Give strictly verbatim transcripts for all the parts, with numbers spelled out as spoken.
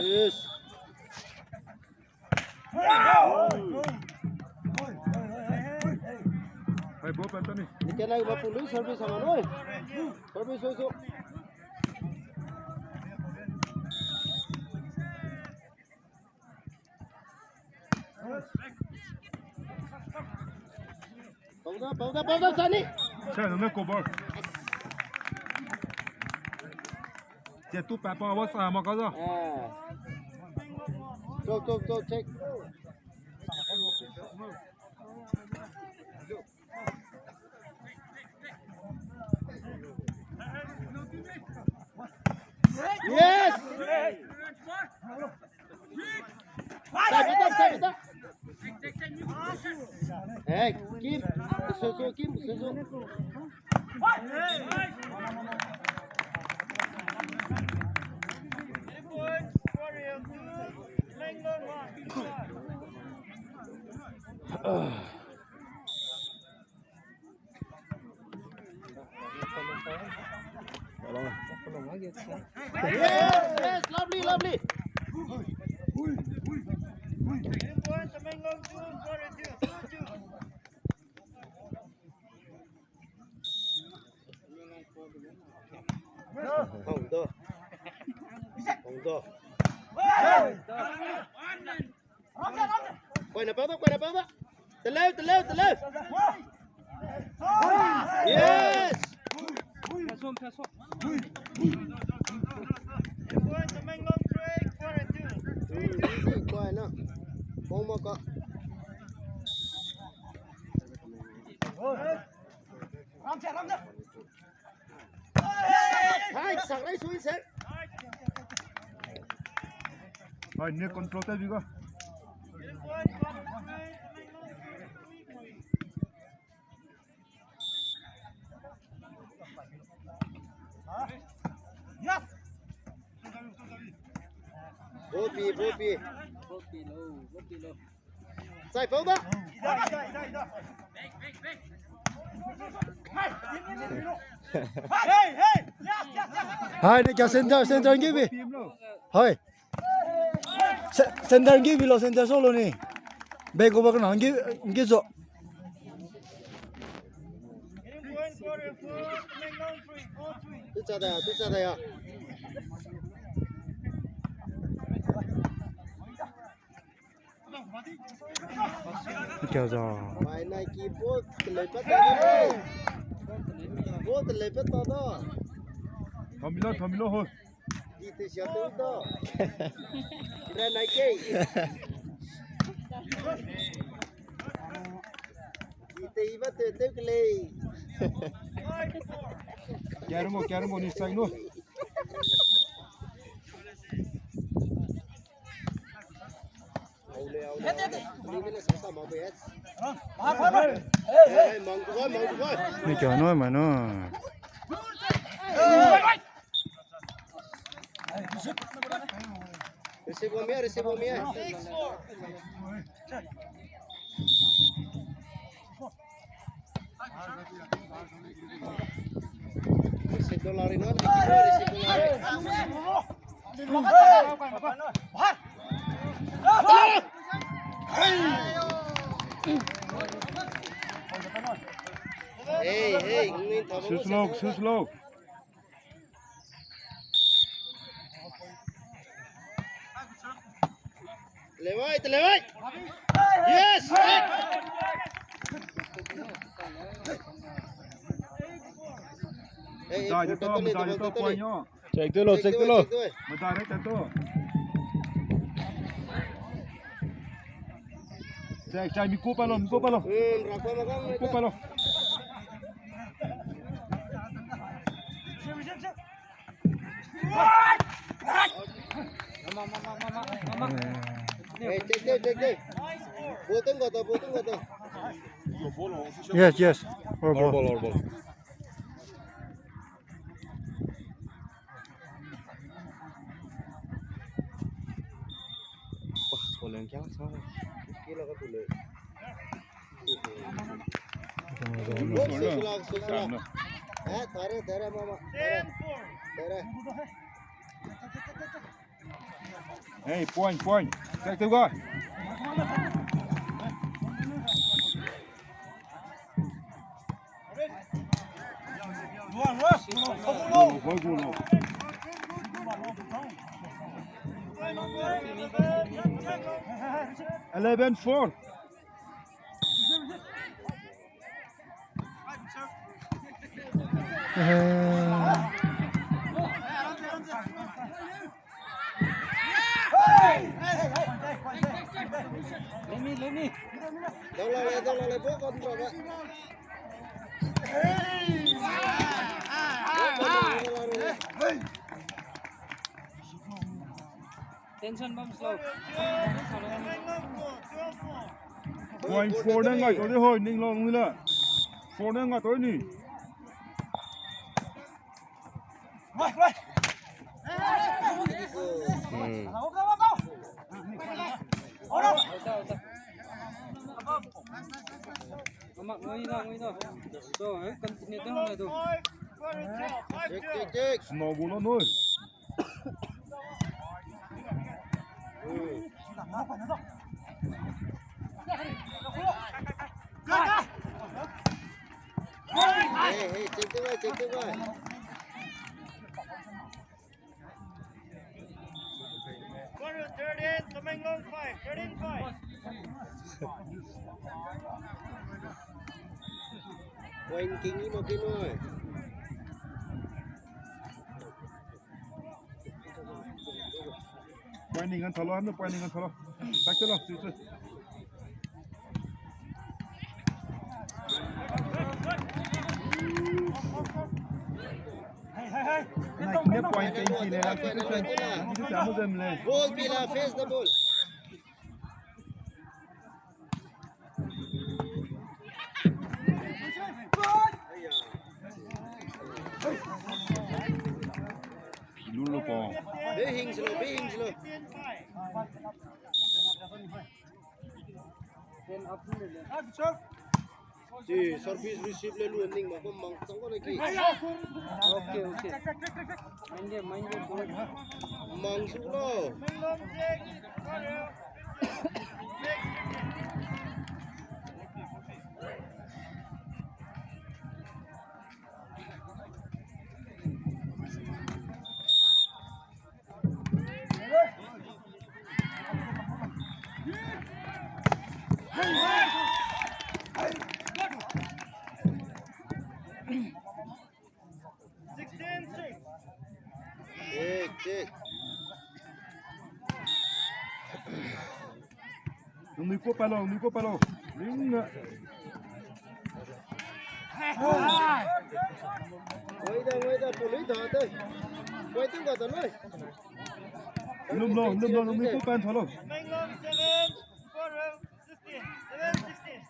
Yes. Hai, ball pa tani. Ni kena ba pulu service ama noi. Service so so. Pauda, pauda, pauda, sani. Sa na ko ball. Che tu pa pa wa sa ma ka za. Ah. Chok, chok, chok, check. Yes! Sai beta, sai beta. Hey, Kim, so so, Kim, so so. Yes, yes, lovely, lovely. Hong do. Hong do. Koi na pau da, koi na pau da. Teleu, teleu, teleu. Yes. Koi na. Bong ma ka. Hai, sak rai sui se. Hai, ne control ta bi ga. Bopi, bopi. Sai pau da. Hai, ne kia center, center ngi bi. Hai. Se-, center ngi bi lo, center so lo ni. Be ko ba kena ngi, ngi zo. Tu cha da ya, tu cha da ya. Kya za? Mai nai ki bot kelei pa ta ni. Bot kelei pa ta da. Thamilo, thamilo ho. Di te sia tu da. Ra nai ke. Di te iba te te kelei. Kya rumo, kya rumo ni sai no. Ni kya no ma no. Receive bom ya, receive bom ya. Hey, hey, ngin tau. Too slow, too slow. Telewai, telewai. Yes. Hey, medai de to, medai de to, point yo. Check de lo, check de lo. Medai re te to. Check, check, mi ko pa lo, mi ko pa lo. Mi ko pa lo. Hey, check, check, check, check. Ball teng kata, ball teng kata. Yes, yes. Our ball, our ball. Hey, point, point. Take the guy. Eleven four. Let me, let me. Dau la le, dau la le, bo kon ra ba. Tension bam slow. Point four ne ngai to de hoi, ning long ni la. Four ne ngai to ni. Mama, ngoi da, ngoi da. Do, eh, continue da, ngoi da. Snow ball noi. Hey, hey, check the way, check the way. Thirteen, Tamenglong five, thirteen five. Point king ni mo king mo. Point ning an thalo, an point ning an thalo. Tak thalo, chu chu. Hey, hey, hey. Na kine point king ki le, na kine point king ki le, na kine point king ki le. Ball pila, face the ball. Lulu ko. Be hing silo, be hing silo. Ti, service receive le lu ning ma ko mang chang ko le ki. Okay, okay. Main game, main game, boy. Mang su lo. Sixteen six. Check, check. Nui ko palo, nui ko palo. Ning na. Wai da, wai da, poli da de. Wai tu ga da noi. Lum lo, lum lo, nui ko pan thalo. Menglong seven, Koreu sixteen, seven sixteen.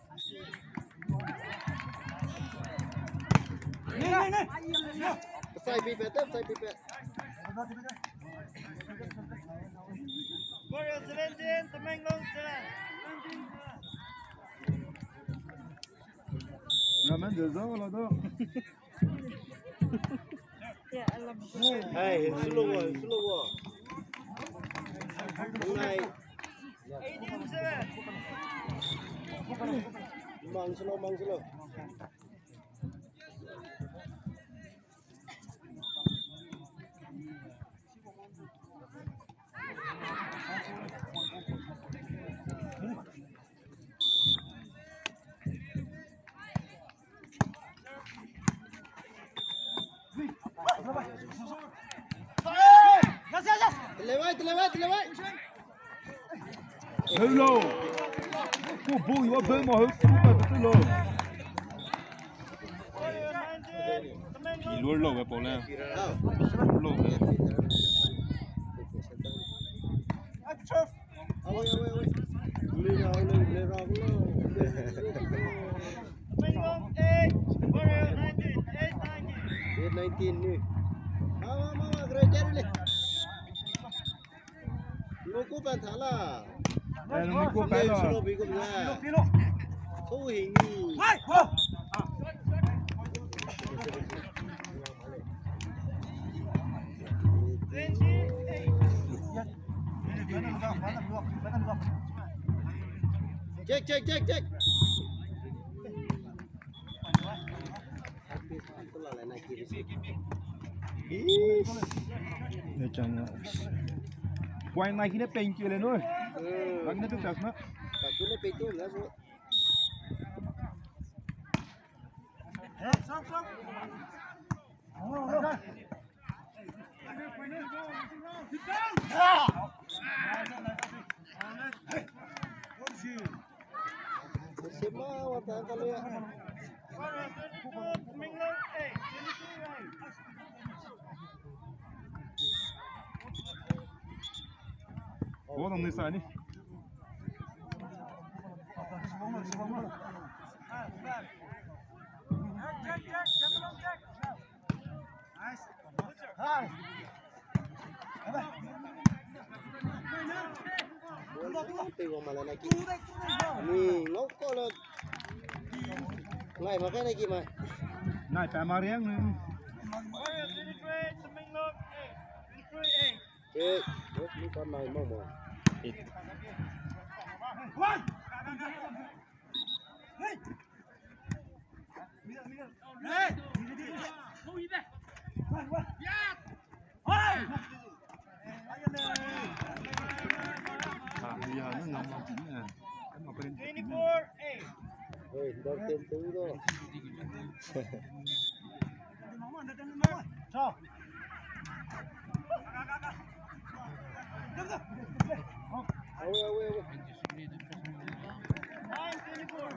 Sai pi pe, tep sai pi pe. Koreu seventeen, Tamenglong seven. Ramen de zau la do. Hey, slow wo, slow wo. Nai. Mang slow, mang slow. Yes, yes, yes. Hello. Ku bu yo be mo hu ku ba tu lo. Ki lur lo be pole. Lur lo be. Away, away, away. Lur lo, lur lo, lur lo. Eight nineteen ni. Mama, mama, great, great. Nui ko pan thala. Eh, nui ko pan lo. Silo bi ko la. Ko hing ni. Check, check, check, check. Point na kine peng kile no. Lagi ne tu chas na. Kine peng tu na so. Ball on this side. Ni ngau ko le. Ngai ma kai na ki ma. Ngai pa ma riang. Warriors, twenty-three, Tamenglong, eight. Twenty-three, eight. Eh, ni pa nai ma ma. Twenty-four eight. Hey, dar tem tu do. Awe, awe, awe. Nine twenty-four.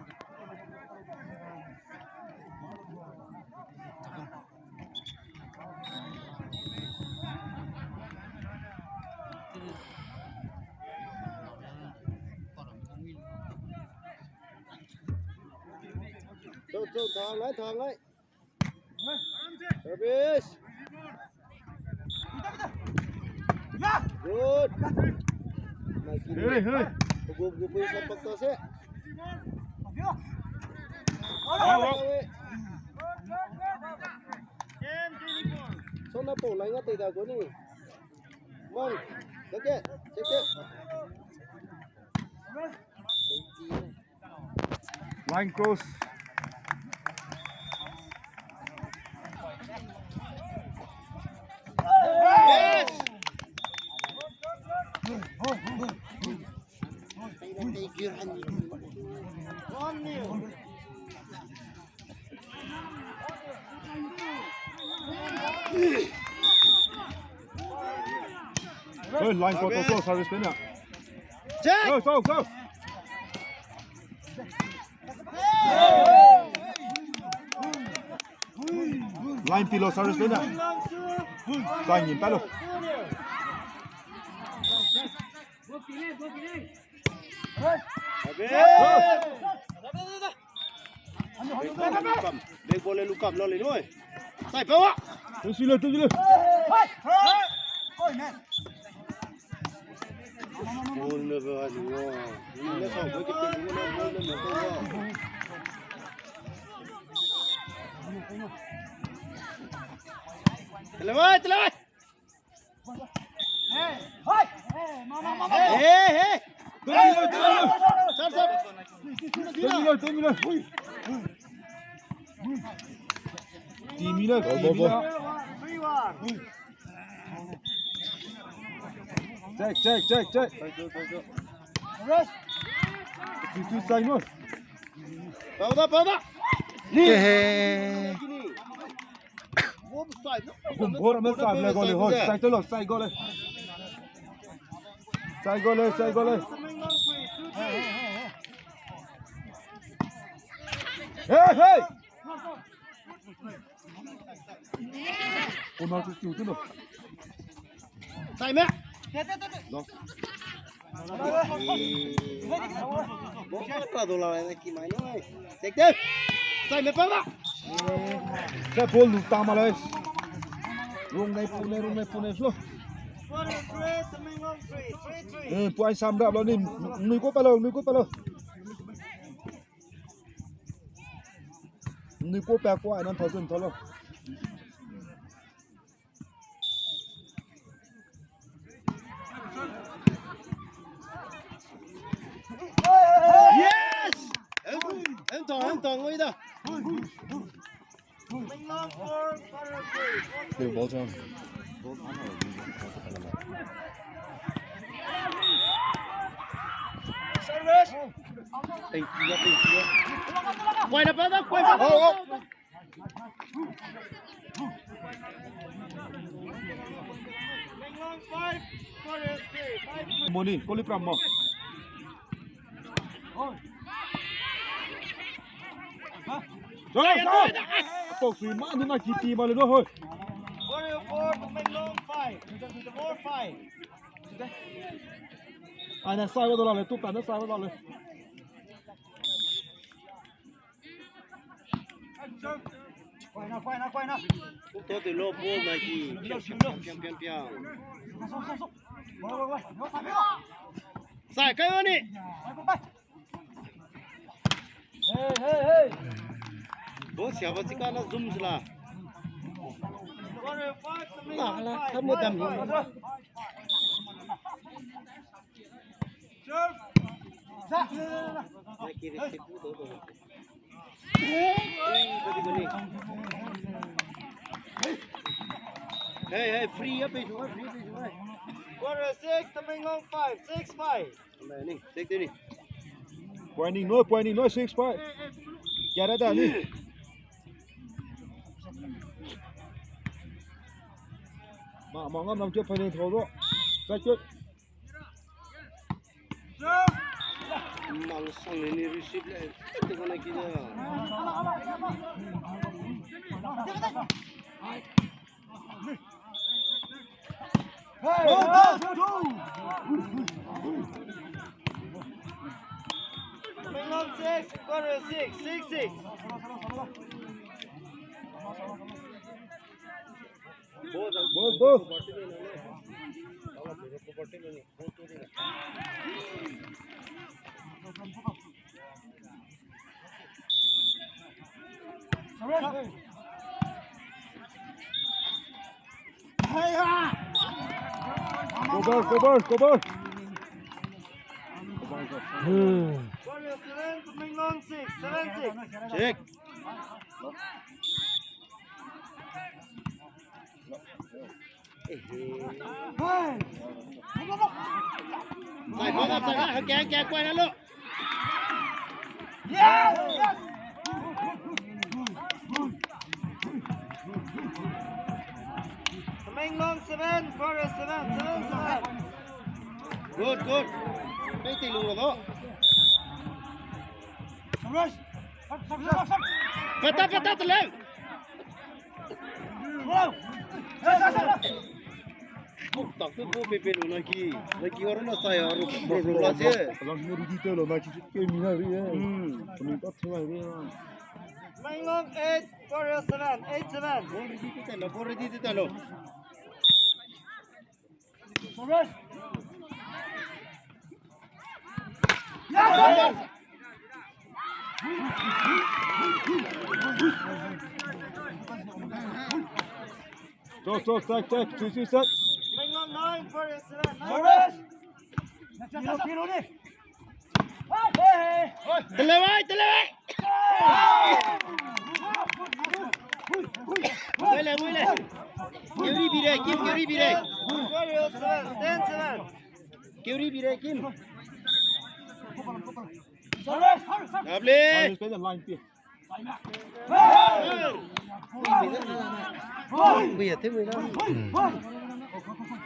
Chau, chau, thang ngai, thang ngai. Service. Good. Hey, hey. Go, go, go, sa pakta se. Awe. Sona po, line up da go ni. Come on. Get it. Check it. Line cross. Yes. Hey, line cross, cross, service pe na. Check. Go, go, go. Line pillow service pe na. Line ni palo. Lukam, lukam, lukam, lo le noi. Sai pa wa. Tu si le, tu si le. Ball ne ga ni wa. Ni ne sa ko ke ni ne ball ne ga. Tele wai, tele wai. Hey, hey. Sap, sap. Check, check, check, check. Rest. Two, two side, no? Pau da, pau da. Ni. Hey, hey. Gum bor me side le go le, ho, side to lo, side go le. Side go le, side go le. Hey, hey. Corner to shoot, no. Time. No. Bo pa do la na ki mai no. Check de. Time pa ba. Sa ball lu ta ma le. Rung nai pu ne, rung nai pu ne, slow. Eh, point sam rap lo ni. Nui ko pa lo, nui ko pa lo. Nui ko pa ko ai nan thousand thalo. Blue ball zone. Thank you, thank you. Kuai na pa da, kuai na pa da. Moni, koli pram mo. Chal, chal. Tok sui ma, nuna kiti ma le do, hoi. Warrior four, Tamenglong five. Four five. Ai, na sai wa da le, tu pa na sai wa da le. Kuk tau te lo ball na ki. Piang, piang, piang, piang, piang. Sai, kai wa ni. Ball sia ba chika na zoom sila. Na la, kamu dam. Hey, hey, free, ya pe, free, free. Quarter six, Tamenglong five, six five. Ni, take the ni. Pointing no, pointing no, six five. Kya ra da ni. Ma, ma ngam nam ke pointing thau do. Sa ke. Mang sang ni receive le. Te kana ki da. Tamenglong six, quarter six, six six. Ball, ball. Cover, cover, cover. Warrior seven, Tamenglong six, seven six. Check. Zai, zai, zai, zai, hangke, hangke, kuai na lo. Yes, yes. Tamenglong seven, Warrior seven, seven seven. Good, good. Pei te lu lo. Peta, peta, te leu. Tak tu bu pe pe lu na ki, na ki ora na sai aro bro bro la se. Lang ni ready te lo na ki ke mi na ri e. Hmm. Kami ta thua ri e. Tamenglong eight, Warrior seven, eight seven. Ball ready te lo, ball ready te lo. Stop, stop, stop, stop, stop, stop. Tamenglong nine, Warrior seven, nine. Tile wai, tile wai. Wele, wele. Keuri bire, Kim, keuri bire. Warrior seven, ten seven. Keuri bire, Kim. Lovely.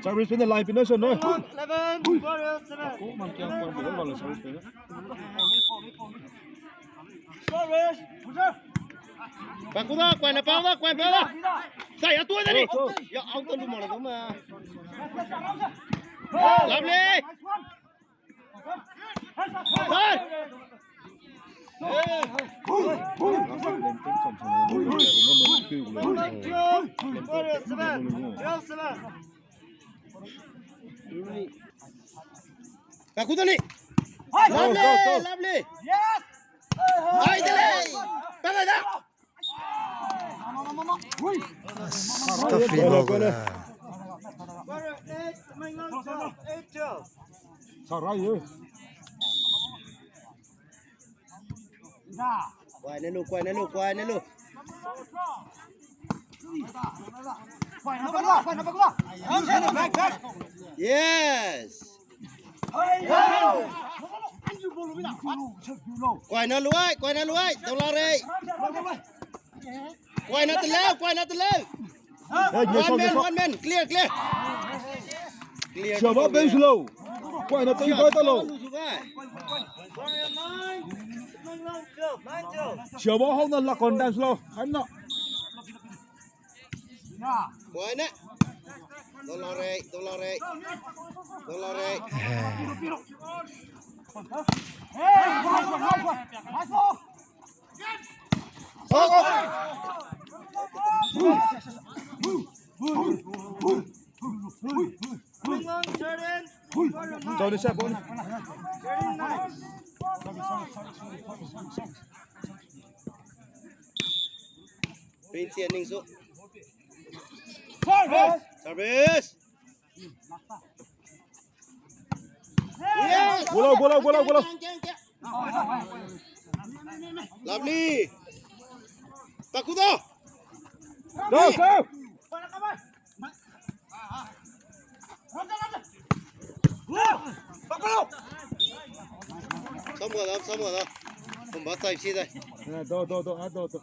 Service in the line, finish, no? Eleven, Warrior seven. Service. Pakuda, kuai na, pakuda, kuai, pakuda. Sa ya tu da ni. Ya, out da lu ma la ma. Lovely. Kakudali. Lovely, lovely. Yes. Ai, dele. Bye bye da. Tough free ball guna. Sarai ye. Kuai ne lu, kuai ne lu, kuai ne lu. Yes. Kuai ne lu ai, kuai ne lu ai, dau la rei. Kuai ne te leu, kuai ne te leu. One man, one man, clear, clear. Clear. Siaba bench lo. Kuai ne te kai ta lo. Siaba hau na la kon dance lo. Hai na. Kuai ne. Dau la rei, dau la rei. Dau la rei. Pin tia ning su. Service. Service. Yes. Go lo, go lo, go lo, go lo. Lovely. Takuda. Go, go. Samua da, samua da. Kumba tai si dai. Eh, do, do, do, ah, do, do.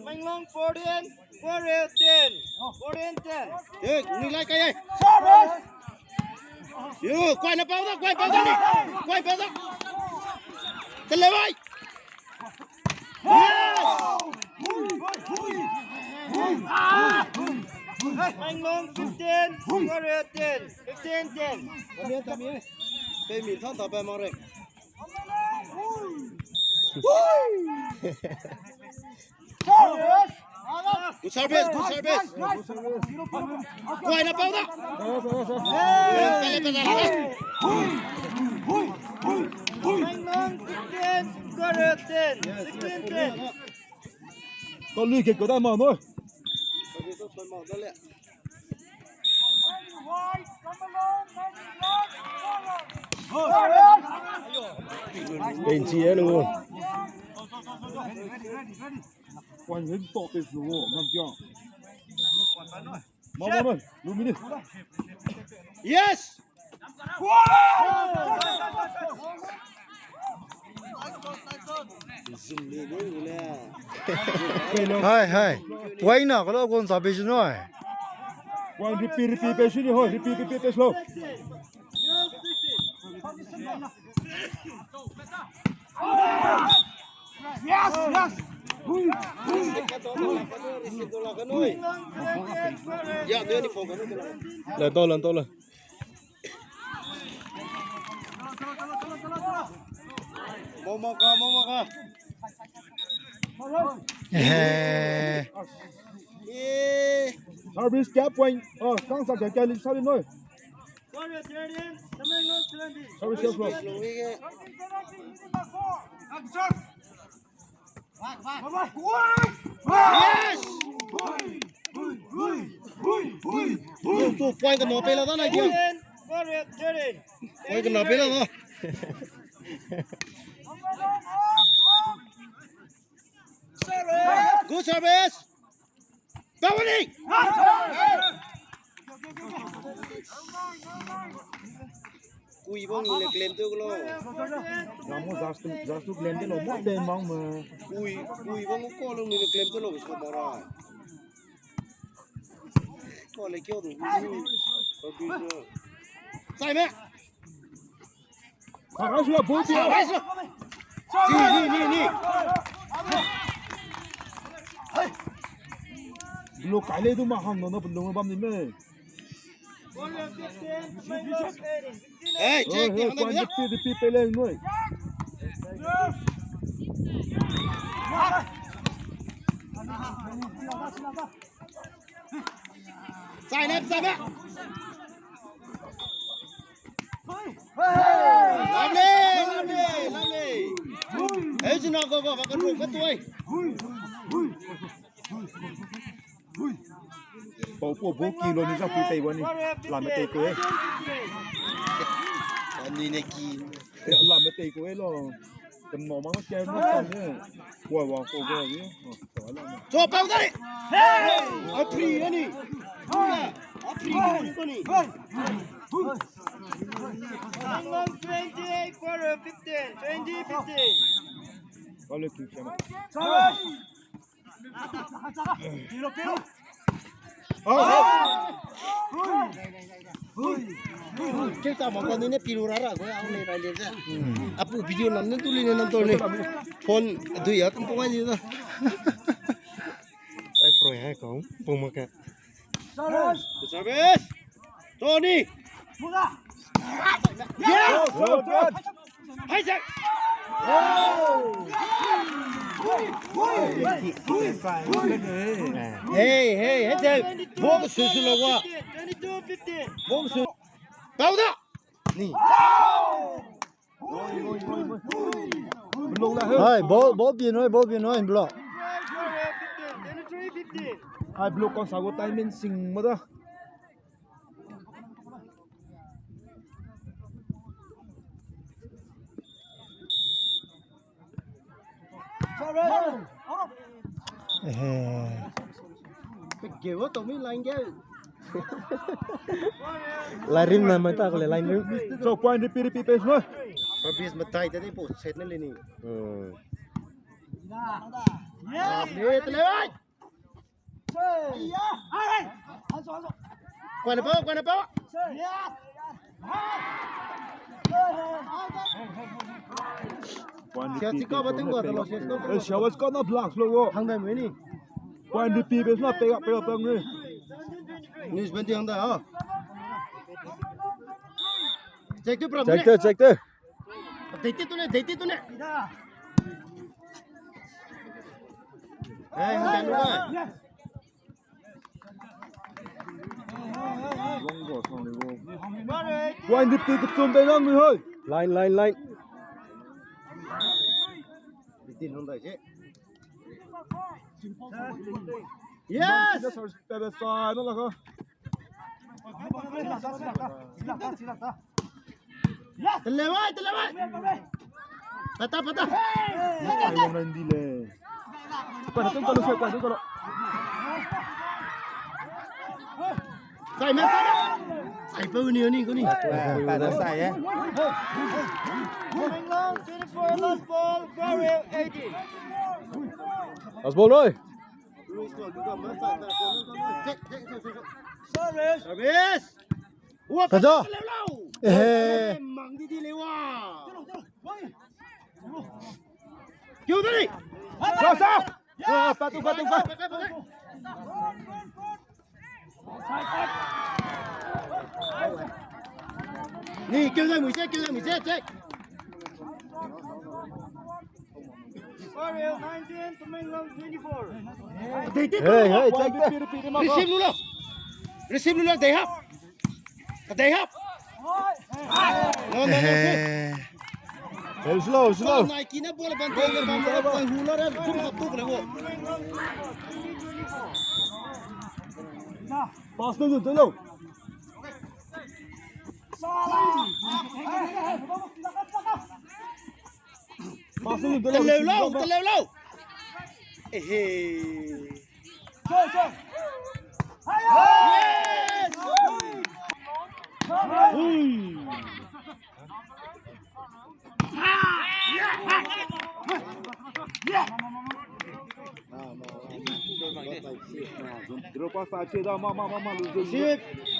Menglong fourteen, Guare ten. Fourteen ten. Yo, kuai na pau da, kuai pau da ni. Kuai pau da. Tele bai. Menglong fifteen, Guare ten. Fifteen ten. Tami, tami. Pe mi thang ta pe ma re. Good service, good service. Kuai na pau da. Pele, pele, pele. Sixteen, Guare ten. Sixteen ten. Kau lui ke kau da ma no. Benchi e lu. Wan ring to pe lu, ngam kia. Ma, ma, ma, lu mini. Yes! Hai, hai. Wai na, kalau kon sa pe sini. Wai, repeat, repeat pe sini, ho, repeat, repeat pe sini. Yes, yes. Ya, dia ni phone kan. Lan to, lan to, lan. Mama ka, mama ka. Eh. Eh. Service kya point? Oh, kang sa kya kya li sa li noi. Service kya point? Yes! Tu, tu, point ka no pe la da na kya? Point ka no pe la da. Good service. Tawani! Kui bang ni le claim te lo. Ramu just, just to claim te lo, mo te mang me. Kui, kui bang ko lo ni le claim te lo, so mara. Ko le kyo du. Sai me. Ni, ni, ni, ni. Lo kai le du ma hang no, no, lo bam ni me. Hey, check, hey, hey, kwan de pi, de pi pe le noi. Chai ne, chai ne. Lovely, lovely, lovely. Ei, zina go, go, go, go, go, toi. Pau, pau, bo ki lo ni za pui tei wa ni. Lame tei ko e. Ani ne ki. E, lame tei ko e lo. Kan no ma ke no kan ne. Wa, wa, ko go ni. Oh, so la. So, pau dai. Hey! A free ani. A free ani ko ni. Twenty-eight for fifteen. Twenty fifteen. Kale ki chama. Keu ta ma kane pilu rara go, a le ra le ze. Apu video nam ne tu le ne nam to le. Phone dui ya kum pung ai ni na. Ai pro ya kong pung ma ka. Service. Tony. Yes. Well done. Hey, Jack. Hey, hey, hey, Jack. Ball su su lo wa. Twenty-two fifteen. Ball su. Pau da. Ni. Hai, ball, ball pin noi, ball pin noi, bro. Twenty-three fifteen. Hai, bro, kau sa gu timing sing ma da. Ehe. Pe geu to mi line geu. Line rim na mai ta ko le line rim. So point repeat, repeat pace no. Service matai te ni po set ne le ni. Hmm. Yes. Yes. Kwane pau, kwane pau. Sia chika ba ting gua ta lo, sia chika ba ting gua ta lo. Eh, sia wa chika na blocks lo wo. Hang dai mo ni. Kwane pi be na pe ga, pe ga, pe ga ni. Ni seventy hang dai ha. Check tu problem. Check tu, check tu. Deiti tu ne, deiti tu ne. Hey, hang dai mo. Wang di pi kechum be lang ni hoi. Line, line, line. Yes! Pe be sa na la ka. Tele wai, tele wai. Pata, pata. Ai, wang nan di le. Kuai na teng kalo, kuai na teng kalo. Sai me, sai me. Sai pe ni, ni, ni. Pata sai, eh. Twenty-four, last ball, Guareo eighteen. Last ball, oi. Service. Kaja. Ehe. Mang di di le wa. Kiu dai. Sa, sa. Ah, patu, patu, patu. Ni, kiu dai, mui se, kiu dai, mui se, check. Guareo nineteen, Tamenglong twenty-four. Hey, hey, check. Receive lu lo. Receive lu lo, they have. They have. No, no, no, no. Hey, slow, slow. Nike na ball ban te, ban te, ban hula re, kum hap tu kena wo. Pass no, no, no. Teleu lau, teleu lau. Ehe. Yes! Ui.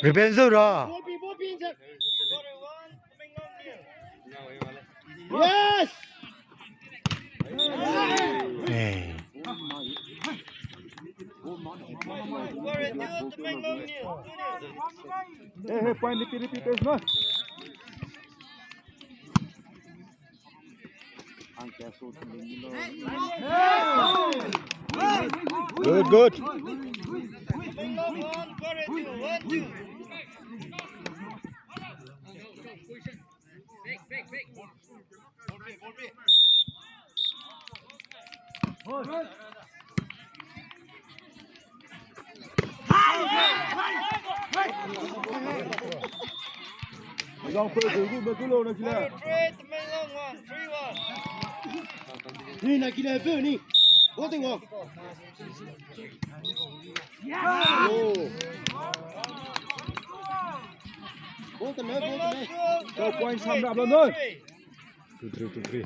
Revenge ra. Yes! Hey. Hey, hey, point, repeat, repeat, repeat, no? Good, good. Ni na kile pe ni. Ball ting wang. Oh. Ball ting, ball ting. Kau point sam rap lo no. Two three, two three.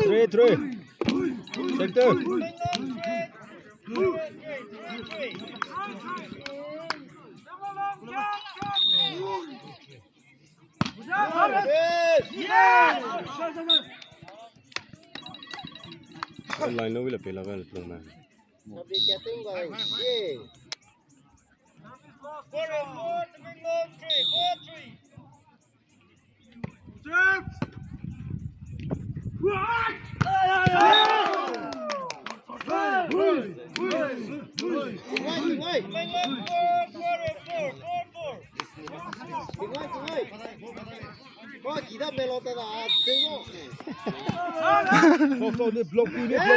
Three three. Sector. Line lo wila pe la ga lung na. Sabi kya ting bai, ye. Four, four, three, four, three, four, three. Four,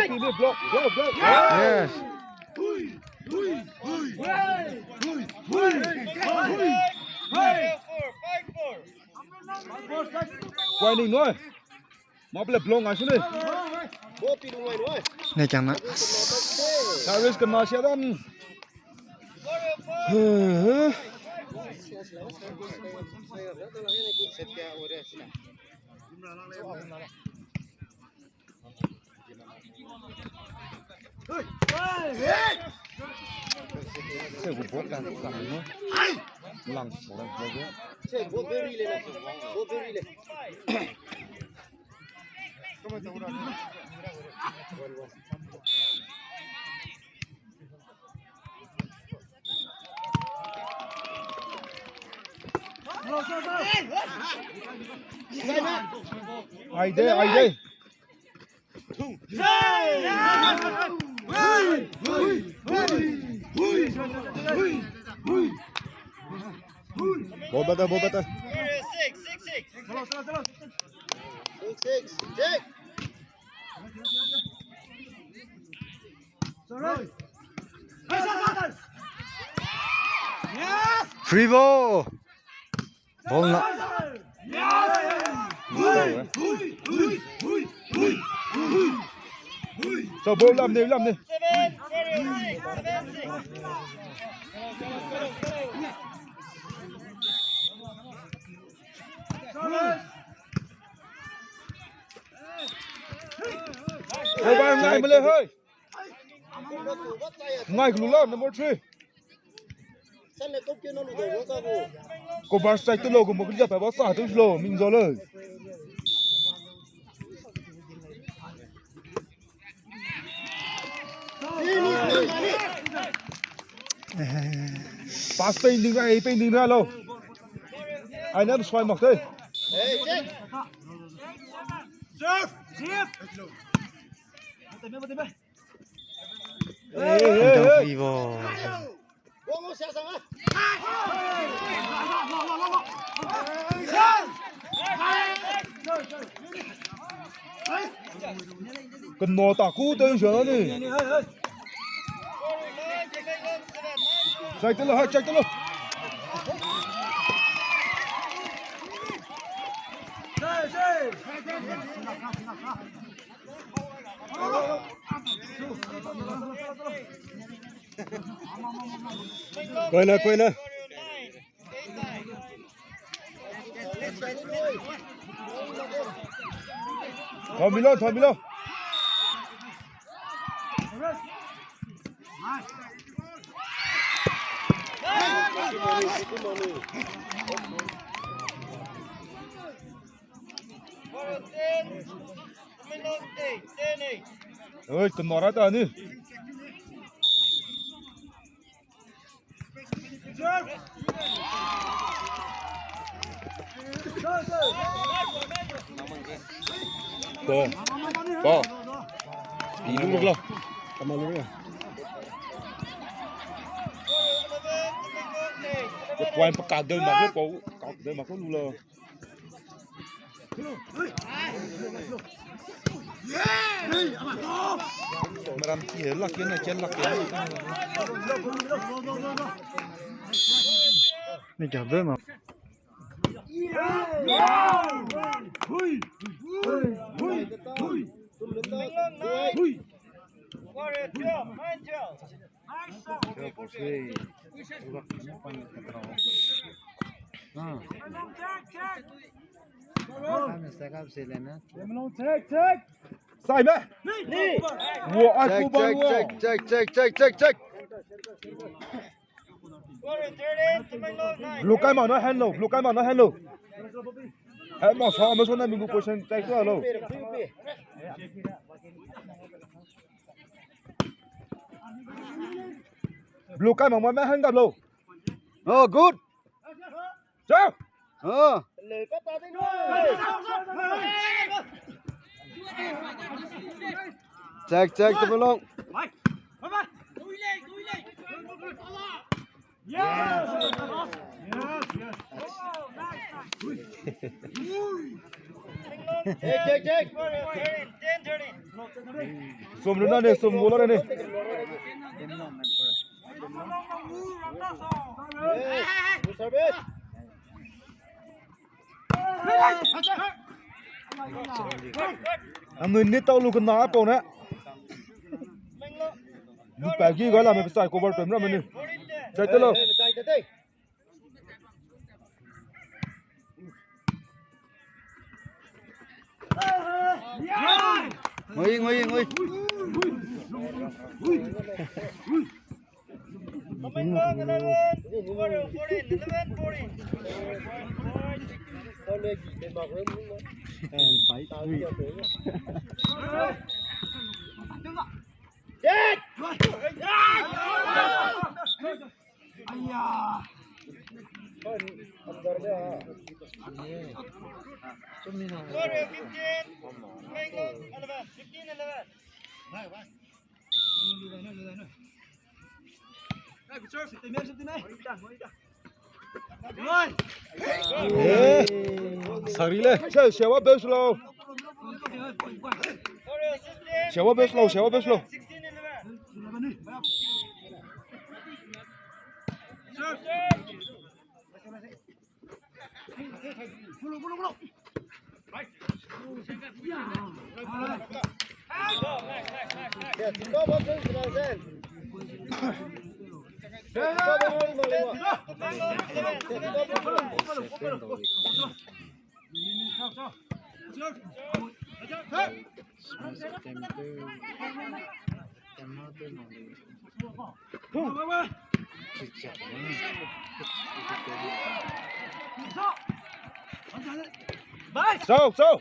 four, four, four, four. Yes. Wai ning noi. Map le block ngai su ne. Ne kang na. Service kena sia dan. Aide, aide. Ball bata, ball bata. Six, six, six. Six, six, six. Free ball. Ball na. So, ball lam ne, lam ne. Ball lam ne, hoi. Ngai kelu la, number three. Cover strike te lo, gu mo keli ja pa ba sa te lo, min zo le. Pass painting ra, painting ra lo. Ai na swai mak te. Serve. Serve. Kena ta ku te sia ni. Check te lo, hai, check te lo. Koi na, koi na. Thomilo, thomilo. Oi, kena ra ta ni. Ball. Oh. Di lu lu lo. Kama lu ya. Point pe ka deu ma ko, ka deu ma ko lu lo. Meram ki he lak ye na, ke lak ye. Ni ka be ma. Sai me. Wo, ai ku ba wo. Check, check, check, check, check, check. Blue kai ma no hand lo, blue kai ma no hand lo. Hai ma sa me so na mi gu question check lo. Blue kai ma ma me hand gap lo. Oh, good. Chau. Oh. Check, check, Temenglong. Yes. Yes, yes. Check, check, check. Som lu na ne, som lu na ne. Yes, good service. Anui ni tau lu kena pau ne. Lu pa gi ga la me pesai cover pem ra me ni. Chai te lo. Ngoi, ngoi, ngoi. Temenglong eleven, Warrior fourteen, eleven fourteen. Warrior fifteen, Temenglong eleven, fifteen eleven. Eh, sari le. Siawa best lo. Siawa best lo, siawa best lo. Sau, sau.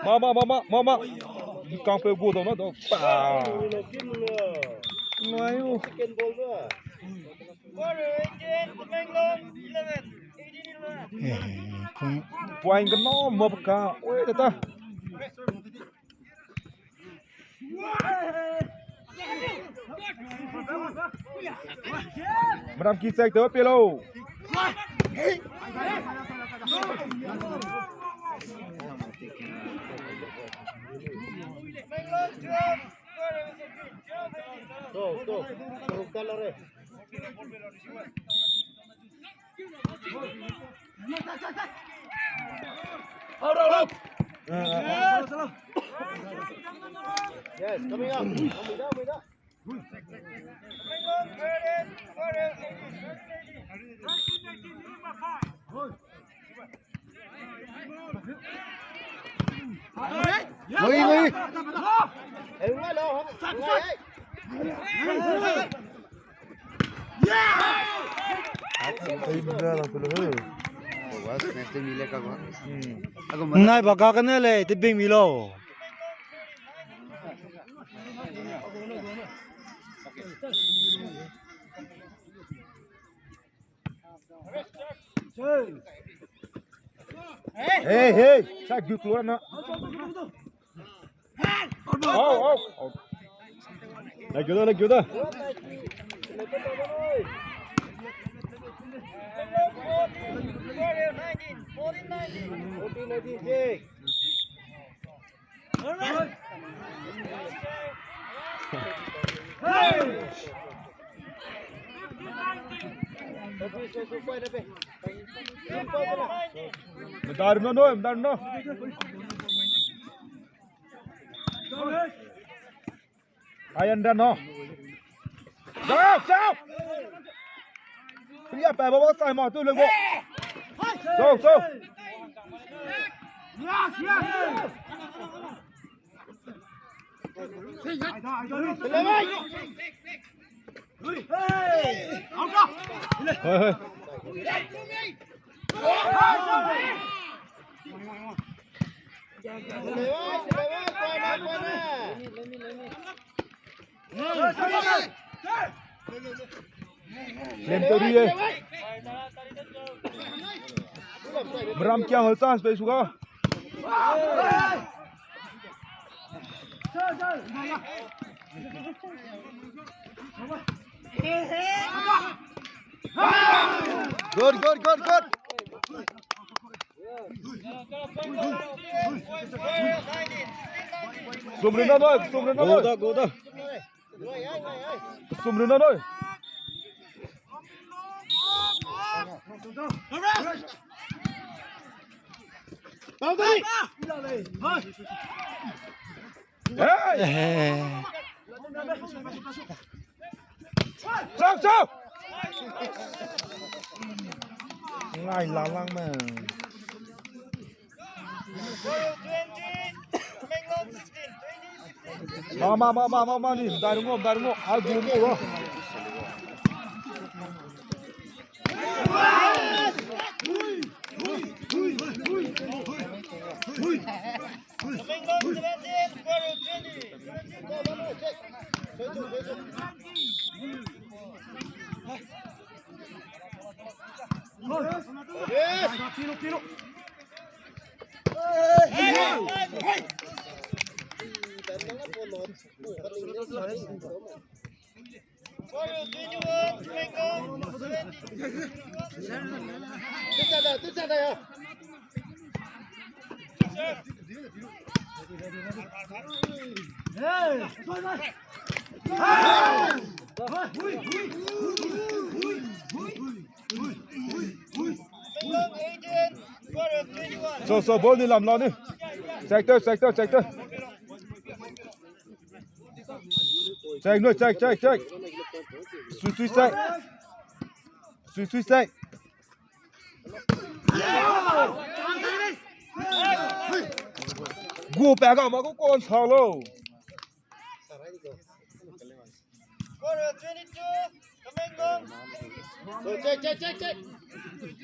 Mama, mama, mama. Kang pe gu dau na dau. Pa. Ngai u. Eh, kung. Point ke no mo ka. Oi, ta. Meram ki check te pe lo. Go, go. Go, go, go. Out, out, out. Yes, coming up. Come with that, with that. Oi, oi. Nai ba ga kane lei, te bing mi lo. Hey, hey, sa guk lo na. Au, au, au. Lagi da, lagi da. Medal no, no, medal no. Ai, and then no. Go, go. Pia pa ba ba sai ma tu le go. Go, go. Hoi, hoi. Lem tau ri e. Meram kiang hol chance pe suga. Good, good, good, good. Sumrina noi, sumrina noi. Go da, go da. Sumrina noi. Hey! Chau, chau! Ngai la lang me. Ma, ma, ma, ma, ma, ma, ni, dai rungo, dai rungo, a gu mo. So, so, ball ni lam la ni. Check te, check te, check te. Check no, check, check, check. Sui, sui, check. Sui, sui, check. Gu pa ga ma gu kon sa lo. Quarter twenty-two, Tamenglong. Go, check, check, check, check.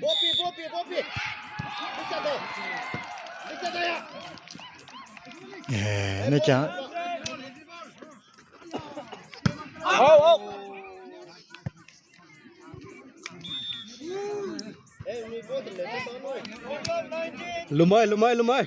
Bopi, bopi, bopi. Bisa de. Bisa de ya. Eh, ne kya? Au, au. Lumai, lumai, lumai.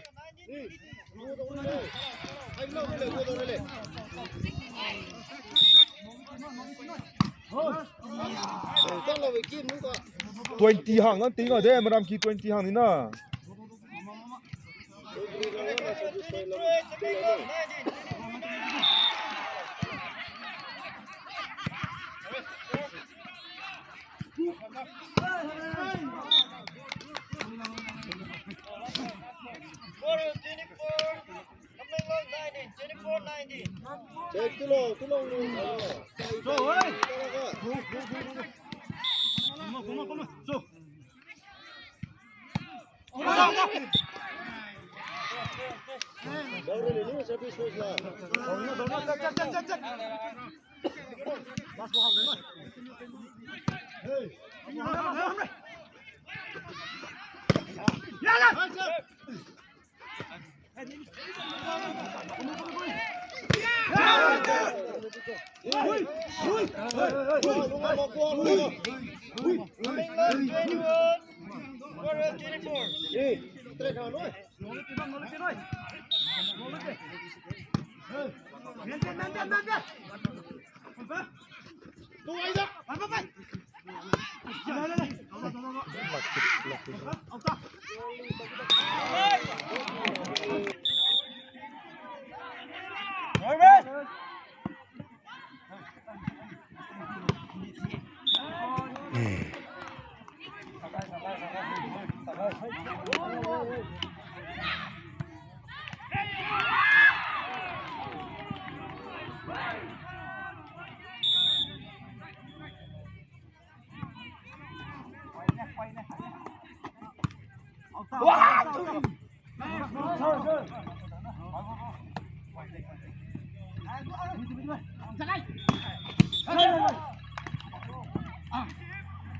Twenty hang nan ting a de, meram ki twenty hang ni na. Check, tulong, tulong, tulong.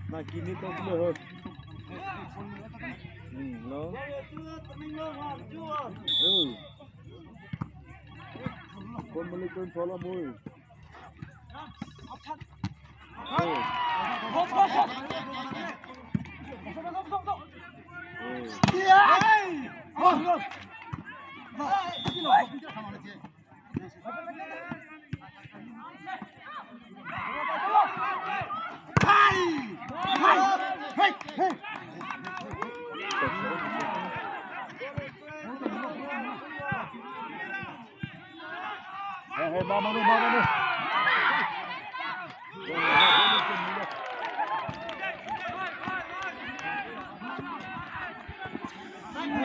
Na kini to kilo ho. Hmm, no. Oh. Kon mali kon thola mui. Hey, hey, mama, mama, mama.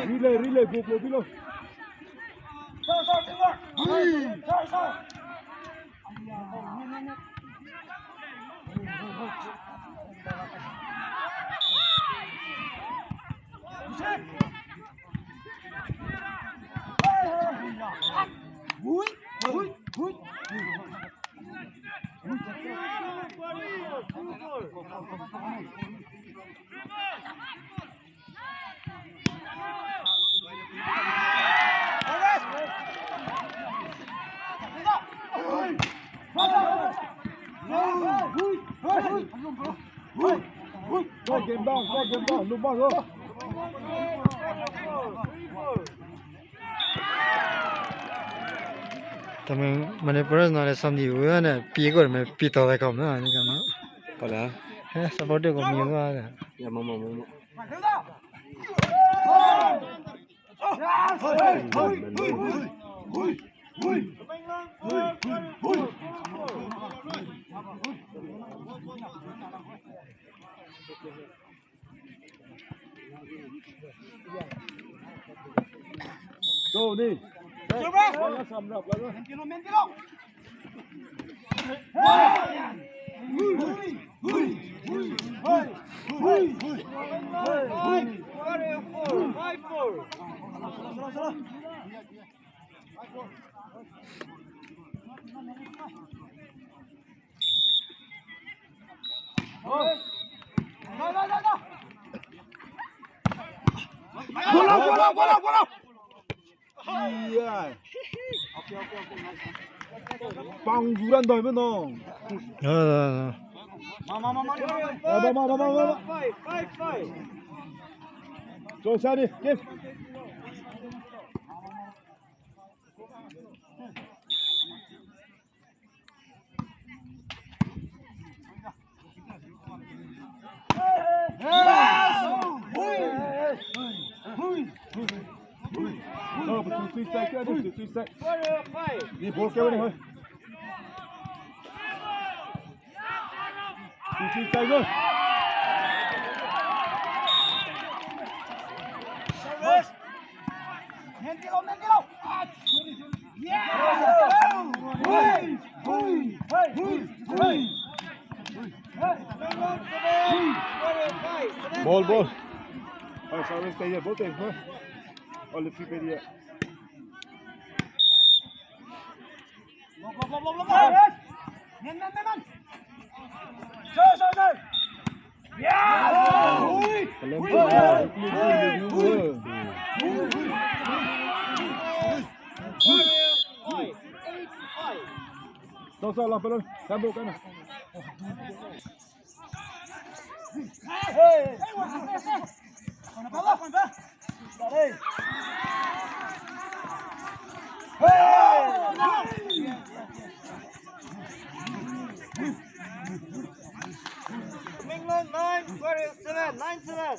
Relay, relay, go, go, go. Go, game down, go, game down, look back, go. Tami Manipur na le samdi u ne pi ko me pi to de kam na ni kam na. Kala. Eh, support ko mi wa de. Ya, mama, mama. Go, ni. Wala samrap la. Go, go, go, go, go, go. Iya. Pang juran doi me no. Ah, ah, ah. Mama, mama, mama, mama. Eh, mama, mama, mama. Five, five, five. So, Sani, give. Ball, ball. Hai, service चाहिए, बहुत है, हाँ। All the free पे दिया। Menglang nine, Warrior seven, nine seven.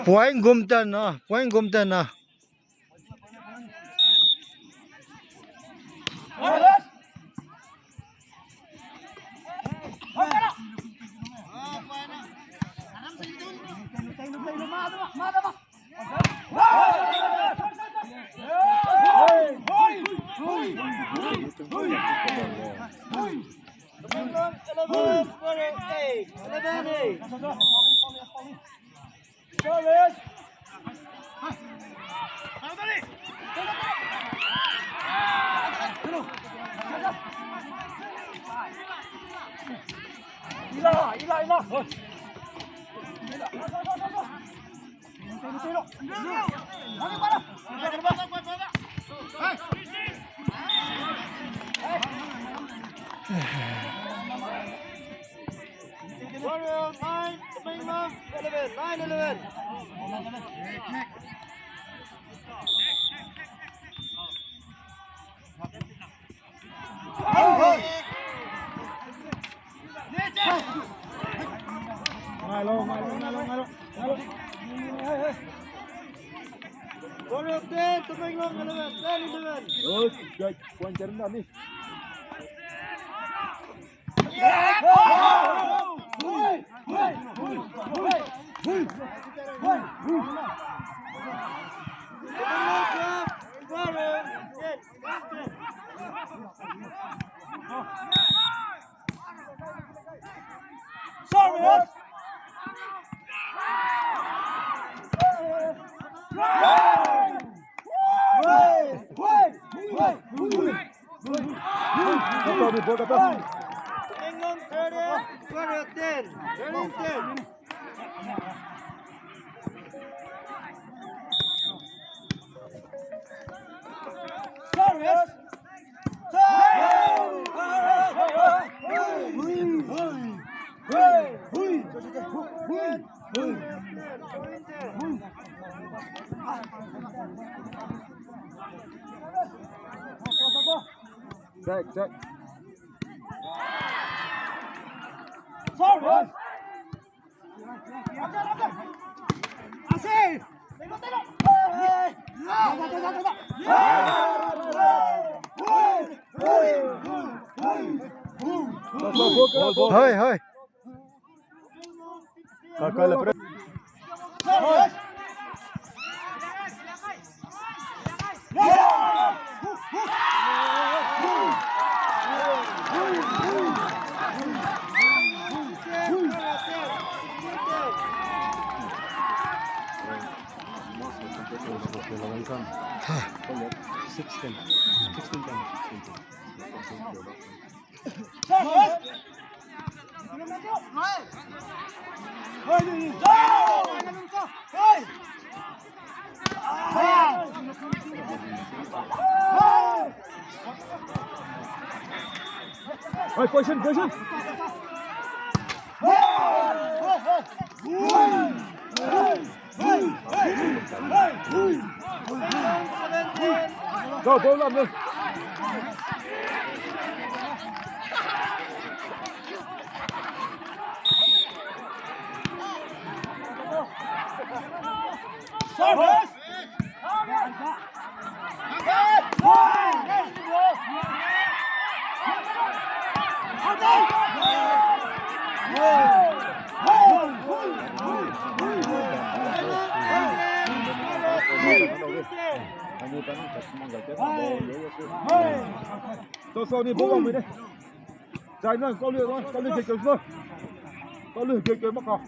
Point gum tan na, point gum tan na. Eleven, eight, eleven, eight. Warrior nine, Tamenglong eleven, nine eleven. Warrior ten, Tamenglong eleven, ten eleven. Good, good. Point ten na ni. England thirty, Korea ten, thirteen ten. Check, check. Hey, hey. Sixteen. Sixteen. Hey, position, position. Go, go, go, go. Service! Hey! Hey! Hey! Talu, ke, ke, maka.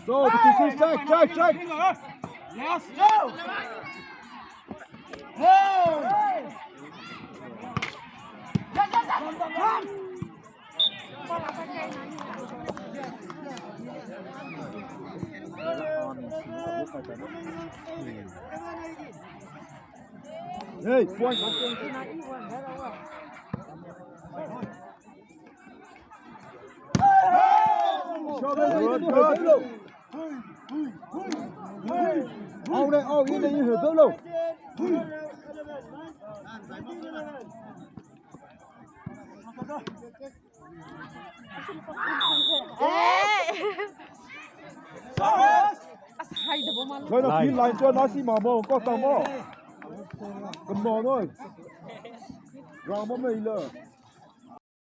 So, the two six, check, check, check. Yes, go. Hey. Hey, point. Good, good. Au le, au, i le, i le, dau lau. Zai na pin line tuâ na si ma mo, kau ta mo. Kemna noi. Rang mo mei le.